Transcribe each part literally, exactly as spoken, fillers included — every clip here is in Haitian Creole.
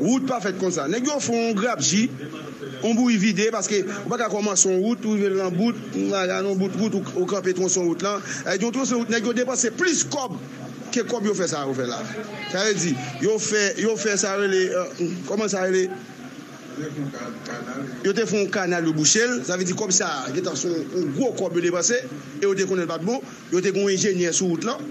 Wout pa fèt konsa. Nèg yo fè yon grapji, yon bouyi vide, paske ou pa ka kòmanse yon wout, ou rive l nan bout, yon bagay nan bout wout, ou, ou kanpe twonson wout lan. Sa vle di yon twonson wout, nèg yo depanse plis kòb ke kòb yo fè sa yo fè la. Sa vle di, yo fè, yo fè sa rele, euh, kòman sa rele? Yo te fè yon kanal, yo bouche l. Sa vle di kòb sa a, gentan se yon, yon gwo kòb yo depanse, e yo te konnen l pa t bon. Yo te gen yon enjenyè sou wout lan.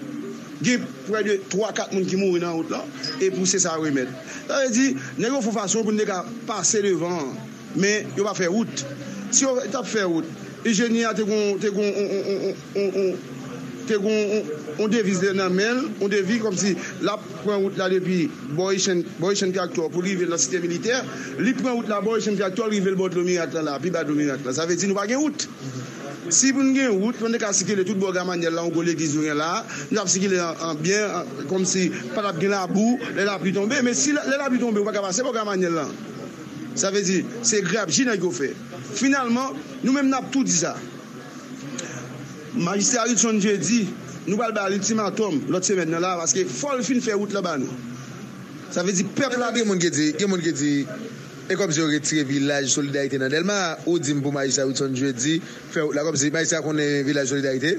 Gen prè de twa, kat moun ki mouri nan wout lan. E pou se sa yo remèt. Sa vle di, nèg yo fè yon fason pou n te ka pase devan an. Men yo pa fè wout. Si yo t ap fè wout, enjenyè a te gen, te gen yon, yon, yon, yon, yon, te gen yon, yon deviz nan men l, yon deviz kòmsi l ap pran wout la depi bò Echann, bò Echann Traktò pou l rive nan Site Militè. Li pran wout la bò Echann Traktò, l rive l bò Dlo Mirak lan la, pi ba Dlo Mirak lan. Sa vle di nou pa gen wout. Si pou n gen wout, pou n te ka sikile tout bò Gamanyèl la, yon gwo legliz nou gen la, nou t ap sikile an, an byen, an, kòmsi pa t ap gen labou, lè lapli tonbe. Men si lè, lè lapli tonbe, ou pa ka pase bò Gamanyèl lan. Sa vle di, se grapji nèg yo fè. Finalman, nou menm n ap tou di sa. Majistra Wilson Jeudi, nou pral ba l iltimatòm lòt semèn nan la, paske fò l fin fè wout lan ba nou. Sa vle di pèp la. Gen moun ki di, gen moun ki di, e kòmsi yo retire vilaj Solidarite nan Dèlma, ou di m pou Majistra Wilson Jeudi fè wout la, kòmsi Majistra konnen vilaj Solidarite?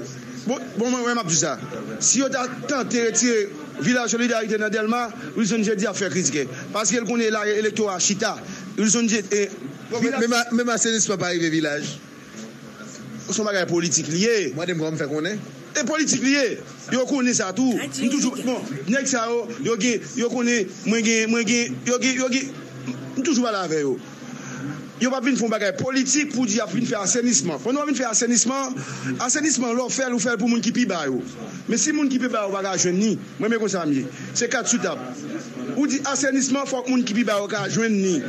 Bon, bon, mwen, mwen m ap di sa. Si yo ta tante retire vilaj Solidarite nan Dèlma, Wilson Jeudi ap fè kritikè. Paske l konnen la elektora chita. Wilson Jeudi, eh, Bon, men, men, men asenisman pa rive vilaj. Se yon bagay politik li ye. Mande m kòman m fè konnen. E politik li ye. Yo konnen sa tou. M toujou, bon, nèg sa yo, yo gen, yo konnen, mwen gen, mwen gen, yo gen, yo gen, m toujou pale avè yo. Yo p ap vin fè yon bagay politik pou di y ap vin fè asenisman. Pandan w ap vin fè asenisman, asenisman lè w fè l, ou fè l pou moun ki pi ba yo. Men si moun ki pi ba yo pa ka jwenn li, mwen men konsa m ye. Se kat sou tab. Ou di asenisman, fòk moun ki pi ba yo ka jwenn li.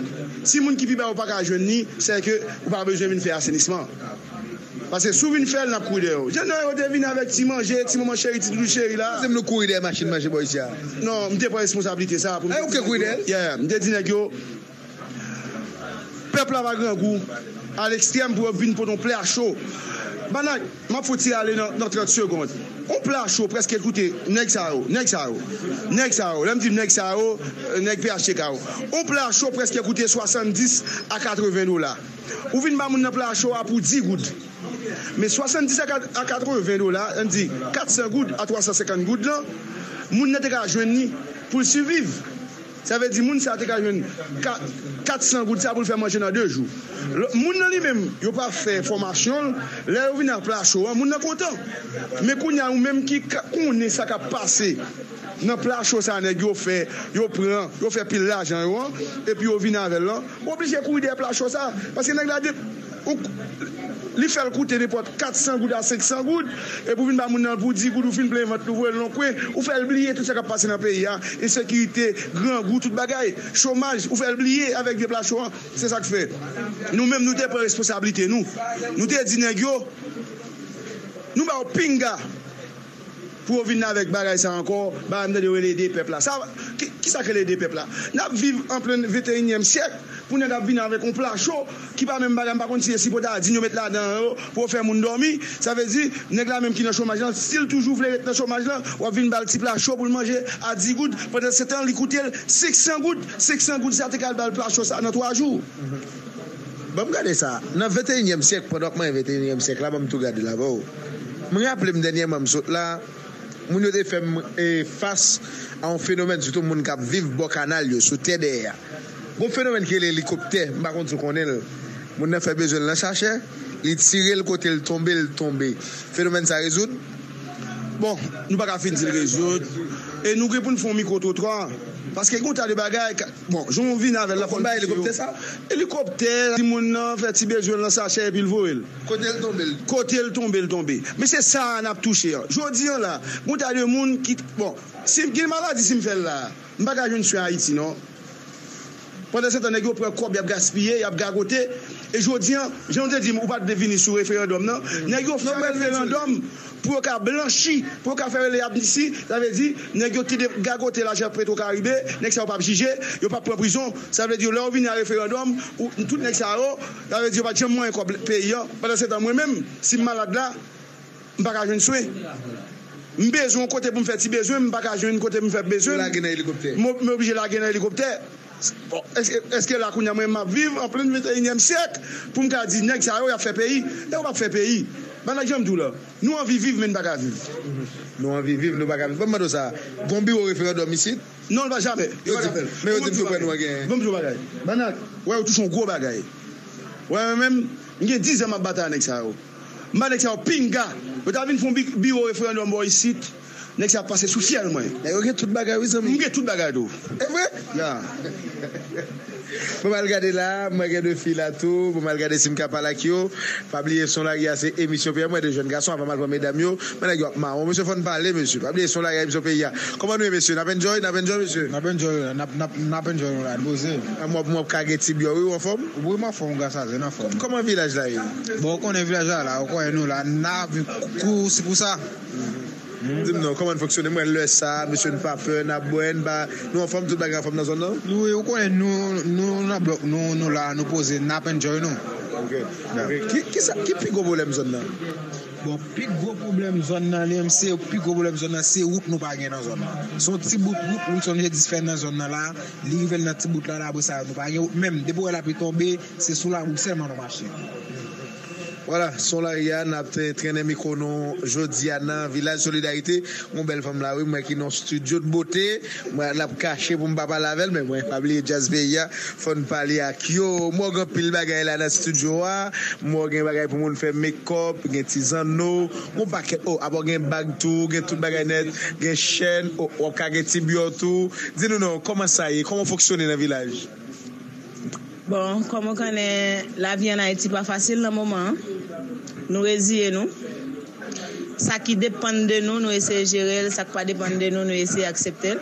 Si moun ki pi ba yo pa ka jwenn li, se ke ou pa bezwen vin fè asenisman. Paske si w vin fè l, n ap kouri dèyè w. Jan nan yo te vin avèk ti manje, ti manman cheri, ti doudou cheri la. Se nou kouri dèyè machin manje bò isi a. Non, m te pran responsablite sa pou m. Ay, ou te kouri dèyè l? Yeah, m te di nèg yo, pèp la pa grangou a lekstrèm pou yo vin pote yon pla cho. Banna, m ap fè yon ti rale nan, nan trant segonn. Yon pla cho prèske koute, nèg sa yo, nèg sa yo, nèg sa yo, lè m di nèg sa yo, nèg P H T K yo. Yon pla cho prèske koute swasanndis a katreven dola. Ou vin ba moun nan pla cho a pou dis goud. Men swasanndis a kat-, a katreven dola, ann di kat san goud a twa san senkant goud lan, moun nan te ka jwenn li pou l siviv. Sa vle di moun sa te ka jwenn ka-, kat san goud sa pou l fè manje nan de jou. Lò-, moun nan li menm, yo pa fè fòmasyon l, lè yo vin ak pla cho an, moun nan kontan. Men kounye a ou menm ki ka konnen sa k ap pase nan pla cho sa nèg yo fè, yo pran, yo fè pil lajan yo an, epi yo vin avè l lan, ou oblije kouri dèyè pla cho sa, paske nèg la de-, ou, li fè l koute nenpòt kat san goud a senk san goud, epi w vin ba moun nan pou dis goud, ou fin plen vant li, ou voye l nan kwen, ou fè l bliye tout sa k ap pase nan peyi a, ensekirite, grangou, tout bagay, chomaj, ou fè l bliye avèk vye pla cho an. Se sa k fè nou menm nou te pran responsablite nou. Nou te di nèg yo, nou ba yo pinga pou yo vin avèk bagay sa ankò, bagay m tande yo rele ede pèp la. Sa, ki, ki sa k rele ede pèp la? N ap viv an plen venteyinyèm syèk, pou nèg ap vin avèk yon pla cho ki pa menm bagay, m pa konn si se sipotadin yo met ladan yo pou yo fè moun dòmi. Sa vle di, nèg la menm ki nan chomaj lan, si l toujou vle ret nan chomaj lan, w ap vin ba l ti pla cho pou l manje a dis goud, pandan se tan li koute l senk san goud, senk san goud sa te ka al ba l pla cho sa nan twa jou. Ban m gade sa. Nan venteyinyèm syèk, pandan w ap manyen venteyinyèm syèk la, ban m tou gade l avè w. M raple m dènyèman m sot la, moun yo te fè m, e, fas a yon fenomèn, sitou moun k ap viv bò kanal yo, sou tè dèyè a. Gon fenomèn ki rele elikoptè, m pa konn si w konnen l. Moun nan fè bezwen l nan sachè, li tire l kote l tonbe, l tonbe. Fenomèn sa rezoud? Bon, nou pa ka fin di l rezoud. E nou gen pou n fè yon mikwo twotwa. Paske gen yon ta de bagay, ka-, bon, jan w vin avè l la, fò n bay elikoptè sa? Elikoptè, timoun nan fè ti bezwen l nan sachè epi l voye l. Kote l tonbe, l. Kote l tonbe, l tonbe. Men se sa a n ap touche an. Jodi an la, gen yon ta de moun ki, bon, si gen maladi, si m fè l la, m pa ka jwenn swen Ayiti, non. Pandan se tan, nèg yo pran kòb, y ap gaspiye, y ap gagote. E jodi an, jan w te di m, ou pa t vle vini sou referandòm nan, nèg yo fè referandòm pou yo ka blanchi, pou yo ka fè rele amnisti. Sa vle di, nèg yo ki te gagote lajan Petro Caribe, nèg sa yo p ap jije, yo p ap pran prizon. Sa vle di, lè yo vini a referandòm, ou, tout nèg sa yo, sa vle di, yo pa t janm manyen kòb peyi an. Pandan se tan, mwen menm, si m malad la, m pa ka jwenn swen. M bezwen yon kote pou m fè ti bezwen m, m pa ka jwenn kote pou m fè bezwen m. Lage nan elikoptè. M, m oblije lage nan elikoptè. Bon, èske, èske la kounye a mwen m ap viv an plen venteyinyèm syèk pou m ka di nèg sa yo y ap fè peyi? Nèg yo p ap fè peyi. Ban nèg jan m di w la. Nou anvi viv, men n pa ka viv. Nou anvi viv, nou pa ka viv. Ban m mande w sa. Gon biwo referandòm isit? Non, l pa jamè. Yo di, men yo di m sou pwen nou an gen. Ban m di w bagay. Ban nèg, wè, yo touche yon gwo bagay. Wè, mwen menm, m gen diz an m ap batay a nèg sa yo. M ba nèg sa yo pinga. Yo ta vin fè yon bi- biwo referandòm bò isit. Nèg sa ap pase sou fyèl mwen. Nèg yo gen tout bagay wi zanmi. M gen tout bagay tou. E vre? Ya. Bon, m al gade la, mwen gen de fi la tou. Bon, m al gade si m ka pale ak yo. Pa bliye Son Lari a se emisyon peyi a. Mwen de jèn gason, avan m al pran medam yo. Men nèg yo ap mawon. Mesye, fò n pale, mesye. Pa bliye Son Lari a emisyon peyi a. Kòman nou ye, mesye? N ap enjoy, n ap enjoy, mesye. N ap enjoy, n ap, n ap, n ap enjoy nou la, n poze. Mwen ap, mwen ap kage ti byò, wi, ou anfòm? Wi, m anfòm, gras a Dye, n anfòm. Kòman vilaj la ye? Bon, ou konnen vilaj la, la, ou konnen nou la, n ap kou, si pou sa. Di m non, kòman n fonksyone? Mwen lè sa, mesye n pa pè, n ap bwè, n pa, nou anfòm, tout bagay anfòm nan zòn nan? Wi, ou konnen nou, nou nan blòk, nou, nou la, nou poze, n ap enjoy nou. Ok. Ok. Ki, ki sa, ki pi gwo pwoblèm zòn nan? Bon, pi gwo pwoblèm zòn nan, li menm, se pi gwo pwoblèm zòn nan, se wout nou pa gen nan zòn nan. Se yon ti bout wout, Wilson Jedis fè nan zòn nan la, li rive nan ti bout la, la, apre sa, nou pa gen wout menm. Depi w wè lapli tonbe, se sou lawou sèlman nou mache. Vwala, Son Lari a, n ap te- trennen mikwo nou jodi a nan Vilaj Solidarite. Yon bèl fanm la, wi, mwen ki nan yon studio de beauté. Mwen, l ap kache pou m pa pale avè l, men mwen, pa bliye djaz peyi a, fò n pale ak yo. Mwen gen anpil bagay la nan studio a. Mwen gen bagay pou moun fè makeup, gen ti zanno, yon pakèt. Oh, apa gen bag tou, gen tout bagay nèt, gen chèn, oh, w ap ka gen ti byò tou. Di nou non, kòman sa ye? Kòman w fonksyone nan vilaj? Bon, kòm ou konnen, lavi ann Ayiti pa fasil nan moman an. Nou reziye nou. Sa ki depann de nou, nou eseye jere l. Sa k pa depann de nou, nou eseye aksepte l.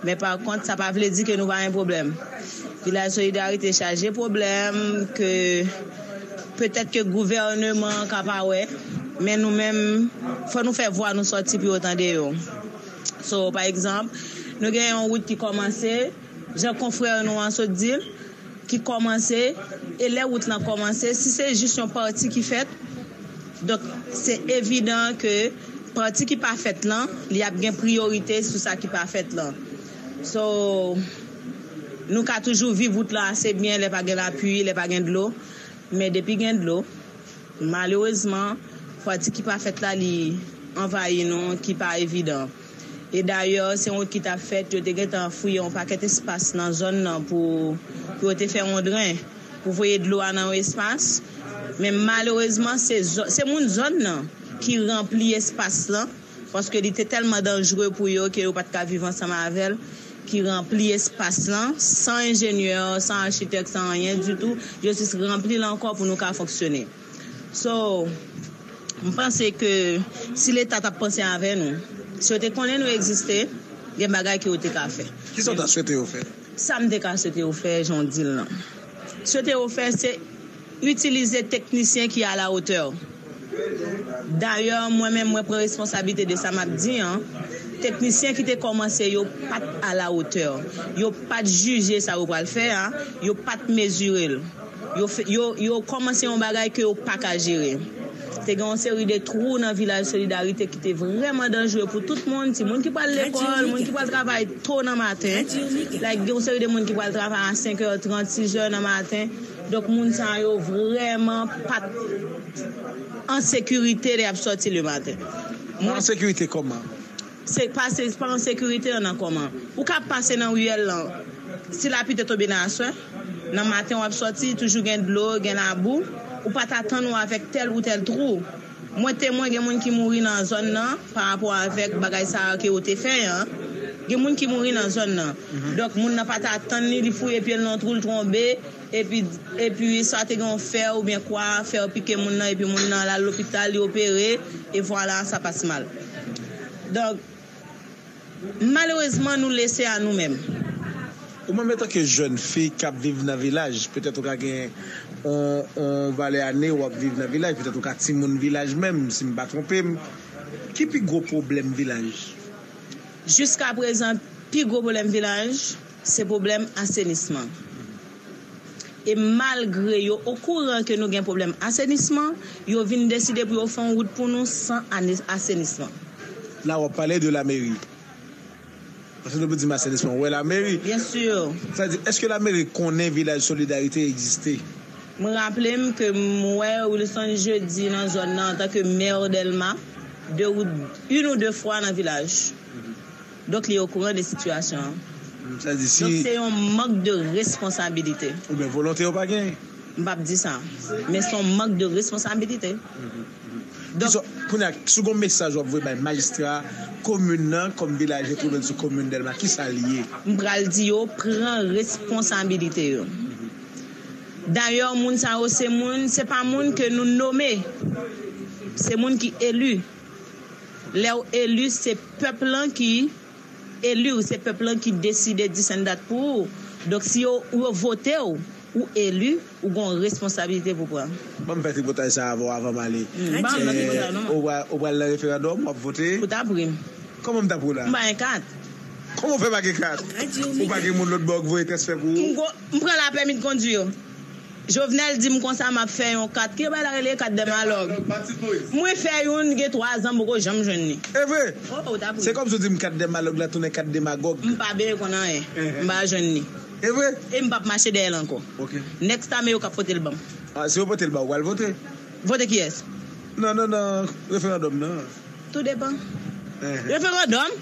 Men pa kont, sa pa vle di ke nou pa gen pwoblèm. Vilaj Solidarite chaje pwoblèm ke petèt ke gouvèneman an ka pa wè, men nou menm, fò nou fè vwa nou sòti pou yo tande yo. So, pa egzanp, nou gen yon wout ki kòmanse, jan konfrè nou an sot di l, ki kòmanse, e lè wout lan kòmanse, si se jis yon pati ki fèt, donk, se evidan ke pati ki pa fèt lan, li ap gen priyorite sou sa ki pa fèt lan. So, nou ka toujou viv wout lan ase byen lè pa gen lapli, lè pa gen dlo, men depi gen dlo, malerezman, pati ki pa fèt la, li anvayi nou, ki pa evidan. E dayè, se yon wout ki t ap fèt, yo te gentan fouye yon pakèt espas nan zòn nan pou, pou yo te fè yon dren, pou voye dlo a nan yon espas. Men malerezman, se zò- se moun zòn nan ki ranpli espas lan, paske li te tèlman danjere pou yo ke yo pa t ka viv ansanm avè l, ki ranpli espas lan, san enjenyè, san achitèk, san anyen ditou, yo jis ranpli l ankò pou nou ka fonksyone. So, m panse ke si Leta t ap panse avè nou, si yo te konnen nou egziste, gen bagay ke yo te ka fè. Kisa w ta swete yo fè? Sa m te ka swete yo fè, jan w di l lan. Swete yo fè, se itilize teknisyen ki alawotè. Dayè, mwen menm, mwen pran responsablite de sa m ap di an. Teknisyen ki te kòmanse yo pa t alawotè. Yo pa t jije sa yo pral fè a. Yo pa t mezire l. Yo, fè- yo, yo kòmanse yon bagay ke yo pa ka jere. Te gen yon seri de twou nan Vilaj Solidarite ki te vrèman danjere pou tout moun. Timoun ki pral lekòl, moun ki pral travay to nan maten. Like, gen yon seri de moun ki pral travay a senk è trant, sis è nan maten. Donk, moun sa yo vrèman pa t an sekirite lè y ap sòti le maten. Pa an sekirite kòman? Se pa, se pa an sekirite an nan kòman. Ou ka pase nan riyèl lan. Si lapli te tonbe nan aswè, nan maten w ap sòti, toujou gen dlo, gen labou, ou pa t atann ou avèk tèl ou tèl twou. Mwen temwen gen moun ki mouri nan zòn nan pa rapò avèk bagay sa a ke yo te fè an. Gen moun ki mouri nan zòn nan. Donk, moun nan pa t atann li, li fouye pye l nan twou, l twonbe, epi, epi swa te gen yon fè oubyen kwa, fè pike moun nan, epi moun nan al lopital, li opere, e vwala, sa pas mal. Donk, malerezman, nou lese a nou menm. Ou menm, antanke jèn fi k ap viv nan vilaj, petèt ou ka gen yon, yon valè ane w ap viv nan vilaj, petèt ou ka timoun vilaj menm, si m pa twonpe m. Ki pi gwo pwoblèm vilaj? Jiskaprezan, pi gwo pwoblèm vilaj, se pwoblèm asenisman. E malgre yo okouran ke nou gen pwoblèm asenisman, yo vin deside pou yo fè yon wout pou nou san ane- asenisman. La, w ap pale de lameri. Paske nou di m a Sen Espri, ou wè lameri. Byen si. Sa di, èske lameri konnen Vilaj Solidarite egziste? Mwen raple m ke m wè Wilson Jeudi nan zòn nan antanke mè Dèlma, de ou, une ou deux fois nan vilaj. Donk, li okouran de sitiyasyon an. Sa di si. Donk, se yon mank de responsabilite. Oubyen volonte yo pa gen. M p ap di sa. Men se yon mank de responsabilite. Donk, kounye a, si w gen yon mesaj w ap voye bay majistra komin nan, kòm vilajè twouve l sou komin Dèlma, ki sa l ye? M pral di yo, pran responsabilite yo. Dayè, moun sa yo, se moun, se pa moun ke nou nome. Se moun ki eli. Lè w eli, se pèp lan ki eli w, se pèp lan ki deside di sèn dat pou ou. Donk, si yo, yo vote w, ou eli, ou gen yon responsabilite pou pran. Ban m fè tripotaj sa avè w avan m ale. Ban m nan tripotaj non. Ou pral, ou pral nan referandòm, w ap vote? Ou ta pri m. Kòman m ta pri w la? M ba yon kat. Kòman w fè pa gen kat? Ou pa gen moun lòt bò k voye transfè pou ou? M go-, m pran la pèmi de kondwi yo. Jovenel di m konsa m ap fè yon kat. Ki bay la rele kat dèmalòg? Mwen fè youn gen twa zan m poko janm jwenn li. E vre? Oh, ou ta pri m. Se kòmsi w di m kat dèmalòg la tounen kat demagòg. M pa bezwen konn anyen. M pa jwenn li. E vre? E m p ap mache dèyè l ankò. Ok. Next time yo k ap pote l ban m. Ah, si yo pote l ba w, w pral vote? Vote kiyès? Nan, nan, nan referandòm nan. Tou depan. Referandòm?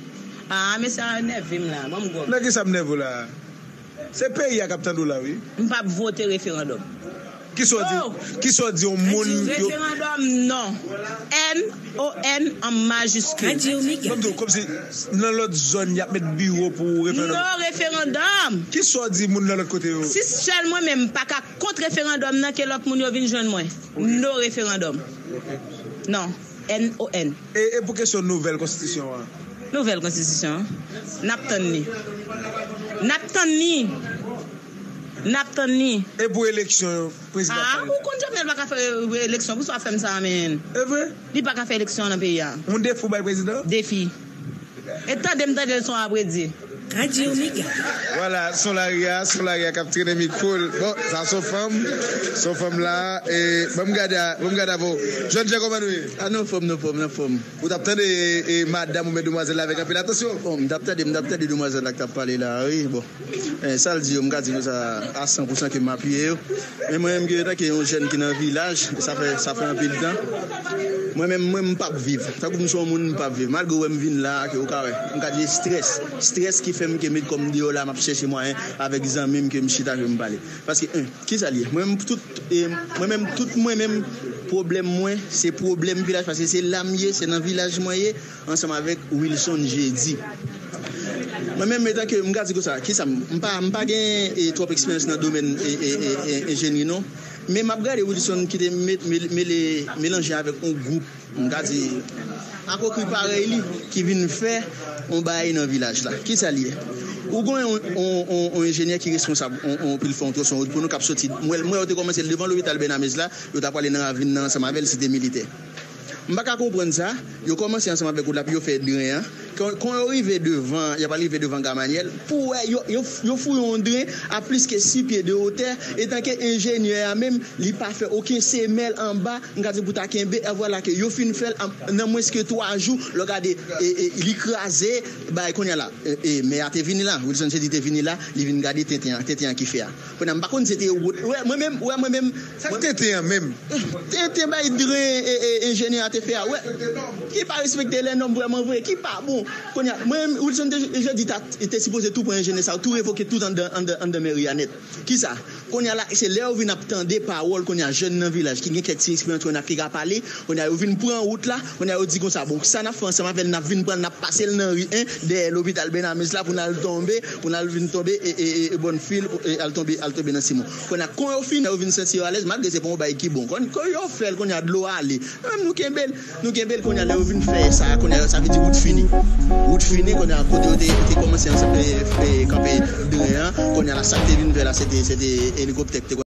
Ah, mesye a nève m la. Ban m gòm. Nan ki sa m nève w la? Se peyi a k ap tande w la, wi. M p ap vote referandòm. Kisa w di, kisa w di yon moun yo. Referandòm, non. N O N an majiskil. Ban m di w, kòmsi nan lòt zòn, y ap met biwo pou referandòm. Non referandòm. Kisa w di moun nan lòt kote yo? Si sèl mwen menm pa ka kont referandòm nan, ke lòt moun yo vin jwenn mwen. No referandòm. Non. N O N. E, e pou kesyon nouvèl konstitisyon an? Nouvèl konstitisyon an? N ap tann li. N ap tann li. N ap tann li. E pou eleksyon prezidansyèl? Ah, ou konn Jovenel pa ka fè eleksyon, poukisa w ap fè m sa, menn? E vre? Li pa ka fè eleksyon nan peyi a. Yon defi w bay prezidan? Defi. E tande m tande l son apre di. Radyo Mega. Vwala, son lari a, son lari a k ap trennen mikwo l. Bon, sa son fanm, son fanm la. E, ban m gade, ban m gade avè w. Jèn jan, kòman nou ye? Ah, nou anfòm, nou anfòm, nou anfòm. Ou t ap tande, e, e, madanm oubyen demwazèl la avèk anpil atansyon? Bon, m t ap tande, m t ap tande demwazèl la k t ap pale la, wi, bon. Eh, sa l di yo, m ka di konsa a san pou san ke m apiye yo. Men mwen menm, ke antanke yon jèn ki nan vilaj, e sa fè, sa fè anpil tan. Mwen menm, mwen, m p ap viv. Tankou m se yon moun, m p ap viv. Malgre w wè m vin la, ke ou ka wè, m ka di estrès. Estrès ki fè m ke m met kò m deyò la, m ap chèche mwayen avèk zanmi m ke m chita, ke m pale. Paske, en, kisa l ye? Mwen menm, tout, e, mwen menm, tout mwen menm, pwoblèm mwen, se pwoblèm vilaj, paske se la m ye, se nan vilaj mwen ye, ansanm avèk Wilson Jeudi. Mwen menm, etanke, m ka di konsa, kisa m, m pa, m pa gen, e, twòp eksperyans nan domèn, e, e, e, e, enjenyri, non. Men m ap gade Wilson ki te me-, me-, mele, melanje avèk yon gwoup, m ka di, akokri parèy li, ki vin fè yon bagay nan vilaj la. Kisa l ye? Ou gen yon, yon, yon, yon enjenyè ki responsab yon, yon pil fè yon twoson wout pou nou k ap soti. Mwen, mwen, yo te kòmanse l devan lopital Bènamez la, yo t ap prale nan ravin nan ansanm avè l, Site Militè. M pa ka konprann sa. Yo kòmanse ansanm avèk wout la, pou yo fè dren an. Kan, kan yo rive devan, y ap rive devan Gamanyèl, pou wè, yo, yo, yo fouye yon dren a plis ke sis pye de wotè, etanke enjenyè a menm, li pa fè okenn semèl anba, m ka di pou ta kenbe, e vwala ke yo fin fè l an, nan mwens ke twa jou, lè w gade, e, e, li kraze, bay kounye a la, e, e, mè a te vini la, Wilson Jeudi te vini la, li vin gade tenten an, tenten an ki fè a. Kounye a, m pa konn si se te wot. Wè, mwen menm, wè, mwen menm. Sa k tenten an menm? Tenten bay dren, e, e, enjenyè a te fè a. Wè, ki pa respekte lè nòm vrèman vre, ki pa bon. Kounye a, mwen menm, Wilson te, Jeudi ta, te sipoze tou pran enjenyè sa yo, tou revoke tout anndan, anndan, anndan mèri a nèt. Kisa? Kounye a la, se lè yo vin ap tande pawòl, kounye a, jèn nan vilaj, ki gen kèk ti eksperyans, kounye a, ki ka pale, Kounye a, yo vin pran wout la, kounye a, yo di konsa, bon, sa n ap fè ansanm avè l, n ap vin pran l, n ap pase l nan ri en, dèyè lopital Bènamez la, pou n al tonbe, pou n al vin tonbe, e, e, e, e Bonnfield, e, al tonbe, al tonbe nan Simon. Kounye a, kon yo fini, yo vin santi yo alèz, malgre se pa yon bagay ki bon. Kon, kon yo fè l, kounye a, dlo ale. Men nou kenbe l, nou kenbe l, kounye a, lè yo vin fè sa, kounye a, sa vle di wout fini. Wout fini, kounye a, kote yo te, te kòmanse ansanm, e, e, kanpe dren an, kounye a, la, sa k te vin fè la, se te, se te elikoptè k te